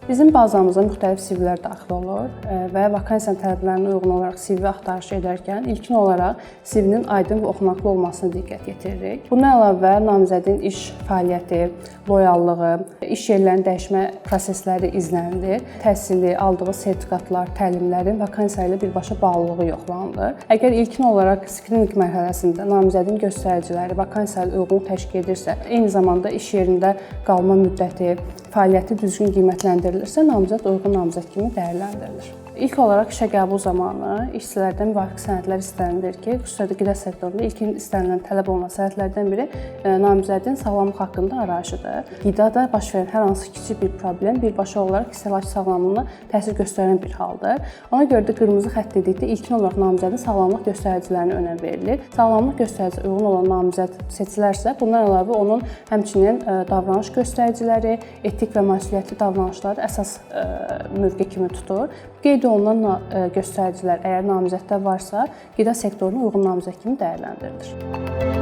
Bizim bazamıza müxtəlif CV-lər daxil olur və vakansiyanın tələblərinə uyğun olaraq CV axtarışı edərkən ilkin olaraq CV-nin aydın və oxunaqlı olmasına diqqət yetiririk. Bundan əlavə namizədin iş fəaliyyəti, loyallığı, iş yerlərinin dəyişmə prosesləri izlənilir. Təhsili, aldığı sertifikatlar, təlimlərin vakansiya ilə birbaşa bağlılığı yoxlanılır. Əgər ilkin olaraq skrininq mərhələsində namizədin göstəriciləri vakansiya ilə uyğunluq təşkil edirsə, eyni zamanda iş yerində qalma müddəti, fəaliyyəti düzgün qiymətləndirilirsə, namizəd uyğun namizəd kimi dəyərləndirilir. İlk olaraq işə qəbul zamanı işçilərdən müvafiq sənədlər istənilir ki, xüsusilə də qida sektorunda ilkin istənilən, tələb olunan sənədlərdən biri namizədin sağlamlıq haqqında arayışıdır. Qidada baş verən hər hansı kiçik bir problem birbaşa olaraq istehlakçı sağlamlığına təsir göstərən bir haldır. Ona görə də qırmızı xətt dedikdə ilkin olaraq namizədin sağlamlıq göstəricilərinə önəm verilir. Sağlamlıq göstəricisi uyğun olan namizəd seçilərsə, bundan əlavə onun həmçinin davranış göstəriciləri, etik və məsuliyyətli davranışları əsas mövqe kimi tutur. Qeyd olunan göstəricilər əgər namizəddə varsa, qida sektoruna uyğun namizəd kimi dəyərləndirilir.